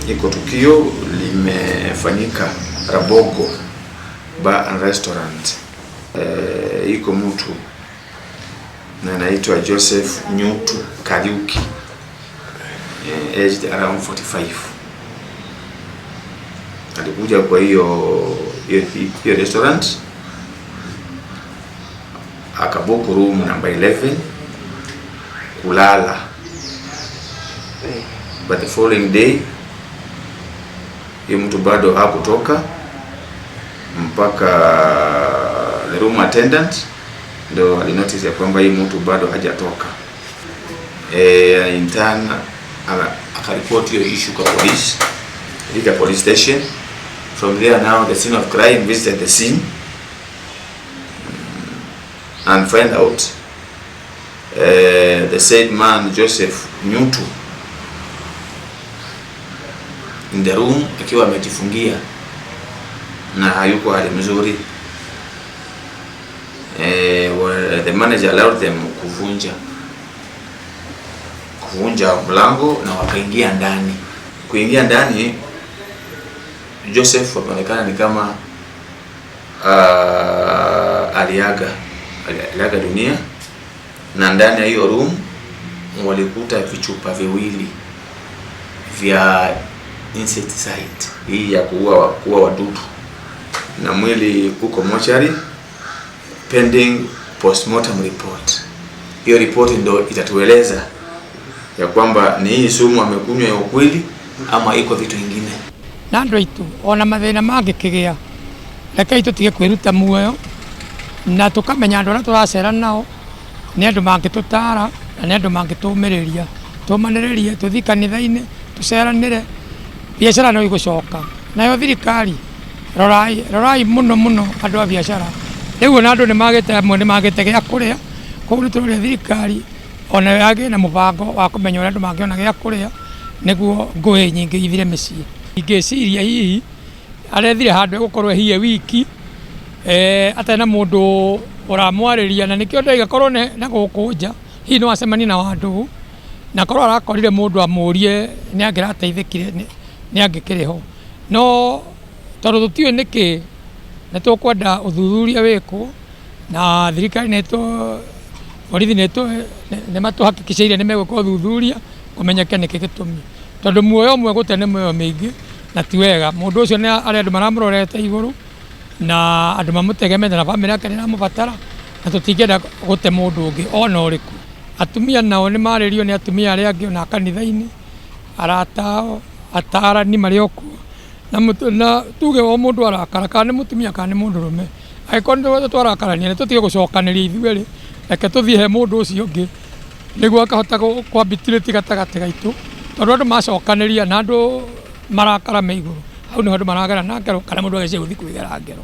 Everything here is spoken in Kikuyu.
Iko tukio limefanyika Rabogo Bar and Restaurant. Iko mtu na anaitwa Joseph Nyutu Kariuki, aged around 45. Alikuja kwa hiyo restaurant, akabook room number 11 kulala, but the following day hiyo mtu bado hakutoka mpaka the room attendant ndo alinotice ya kwamba hii mtu bado hajatoka. In turn akaripoti hiyo issue kwa police, Thika police station. From there now the scene of crime visited the scene and find out the said man Joseph Nyutu in the room akiwa amejifungia na hayuko hali mzuri. Well, the manager allowed them kuvunja mlango na wakaingia ndani. Kuingia ndani, Joseph ameonekana ni kama aliaga dunia, na ndani ya hiyo room walikuta vichupa viwili vya insecticide hii ya kuua wadudu, na mwili uko mochari pending postmortem report. Hiyo report ndo itatueleza ya kwamba ni hii sumu amekunywa ya ukweli ama iko vitu ingine. Na andũ aitũ ona mathĩna mangĩkĩgĩa, rekei tũtige kwĩruta muoyo na tũkamenya andũ arĩa tũracera nao nĩ andũ mangĩtũtara na nĩ andũ mangĩtũmĩrĩria. Tũmanĩrĩrie, tũthiĩ kanitha-inĩ, tũceranĩre, biacara no igũcoka. Nayo thirikari, rorai, rorai mũno mũno andũ a biacara. Rĩu ona andũ nĩmagĩte, amwe nĩmagĩte gĩa kũrĩa, koguo nĩ tũroria thirikari onayo yagĩe na mũbango wa kũmenya ũrĩa andũ mangĩona gĩa kũrĩa nĩguo ngũĩ nyingĩ ithire mĩciĩ. Ingĩciria hihi arethire handũ egũkorwo ehie wiki, atarĩ na mũndũ ũramwarĩria, na nĩkĩo ndaiga korwo na gũkũ nja hihi no acemanie na Wandũgũ, na korwo arakorire mũndũ amũrie nĩ angĩrateithĩkire, nĩ angĩkĩrĩ ho. No tondũ tũtiũĩ nĩkĩ, nĩ tũkwenda ũthuthuria wĩkwo na thirikari nĩ borithi nĩ matũhakikicĩire nĩ megwĩka ũthuthuria kũmenyeke nĩkĩ gĩtũmi, tondũ muoyo ũmwe gũte nĩ mĩoyo mĩingĩ na ti wega. Mũndũ ũcio nĩ arĩ andũ maramũrorete igũrũ na andũ mamũtegemete na bamĩrĩ yake nĩ ĩramũbatara, na tũtingĩenda gũte mũndũ ũngĩ ona ũrĩkũ. Atumia nao nĩ marĩrio nĩ atumia arĩa angĩ ona kanitha-inĩ, arata ao, atarani marĩ o kuo, na tuge o mũndũ arakara kana nĩ mũtumia kana nĩ mũndũrũme, angĩkorwo nĩ twarakarania nĩ tũtige gũcokanĩria ithuerĩ, reke tũthiĩ he mũndũ ũcio ũngĩ nĩguo akahota kwambitirĩti gatagatĩ gaitũ, tondũ andũ macokanĩria na andũ marakara me igũrũ, hau nĩho andũ maragera na ngero kana mũndũ ageciria gũthiĩ kwĩgera ngero.